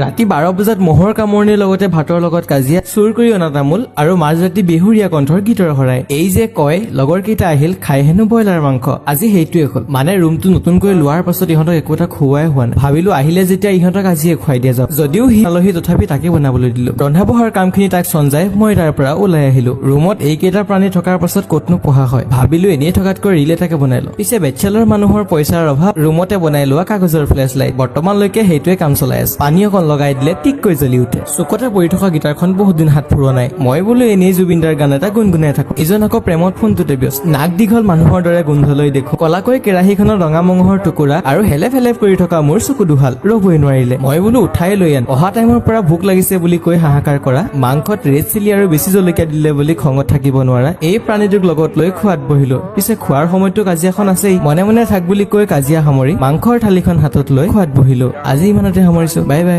ৰাতি 12 বজাত মহৰ কামৰণিৰ লগতে ভাতৰ লগত কাজিয়া, চুৰ কৰি অনা তামোল আৰু মাজৰাতি বেহুৰীয়া কণ্ঠৰ গীতৰ শৰাই। এই যে কয় লগৰ কেইটা আহিল, খাই হেনো ব্ৰইলাৰ মাংস, আজি সেইটোৱে হ'ল। মানে ৰুমটো নতুনকৈ লোৱাৰ পাছত ইহঁতক একো এটা খুওৱাই হোৱা নাই। ভাবিলো আহিলে যেতিয়া ইহঁতক আজিয়ে খুৱাই দিয়া যাওক। যদিও সি আলহী, তথাপি তাকে বনাবলৈ দিলো। ৰন্ধা বঢ়াৰ কামখিনি তাক চঞ্জাই মই তাৰ পৰা ওলাই আহিলো। ৰুমত এইকেইটা প্ৰাণী থকাৰ পাছত ক'তনো পঢ়া হয়? ভাবিলো এনেই থকাতকৈ ৰিল এটাকে বনাই লওঁ। পিছে বেচেলৰ মানুহৰ পইচাৰ অভাৱ, ৰুমতে বনাই লোৱা কাগজৰ ফ্লেছ লাইট, বৰ্তমানলৈকে সেইটোৱে কাম চলাই আছে। পানী অকণ লগাই দিলে টিককৈ জ্বলি উঠে। চুকতে পৰি থকা গীটাৰখন বহুত দিন হাত ফুৰোৱা নাই। মই বোলো এনেই জুবিনদাৰ গান এটা গুণগুণাই থাকো। ইজন আকৌ প্ৰেমত ফোনটোতে ব্যস্ত। নাক দীঘল মানুহৰ দৰে গোন্ধ লৈ দেখো কলাকৈ কেৰাহীখনত ৰঙা মঙহৰ টুকুৰা আৰু হেলেপ হেলেপ কৰি থকা মোৰ চকু দুহাল ৰবই নোৱাৰিলে। মই বোলো উঠাই লৈ আন। অহা টাইমৰ পৰা ভোক লাগিছে বুলি কৈ হাহাকাৰ কৰা, মাংসত ৰেড চিলি আৰু বেছি জলকীয়া দিলে বুলি খঙত থাকিব নোৱাৰা এই প্ৰাণীটোক লগত লৈ খোৱাত বহিলো। পিছে খোৱাৰ সময়তো কাজিয়াখন আছেই। মনে মনে থাক বুলি কৈ কাজিয়া সামৰি মাংসৰ থালিখন হাতত লৈ খোৱাত বহিলো। আজি ইমানতে সামৰিছো। Bye bye.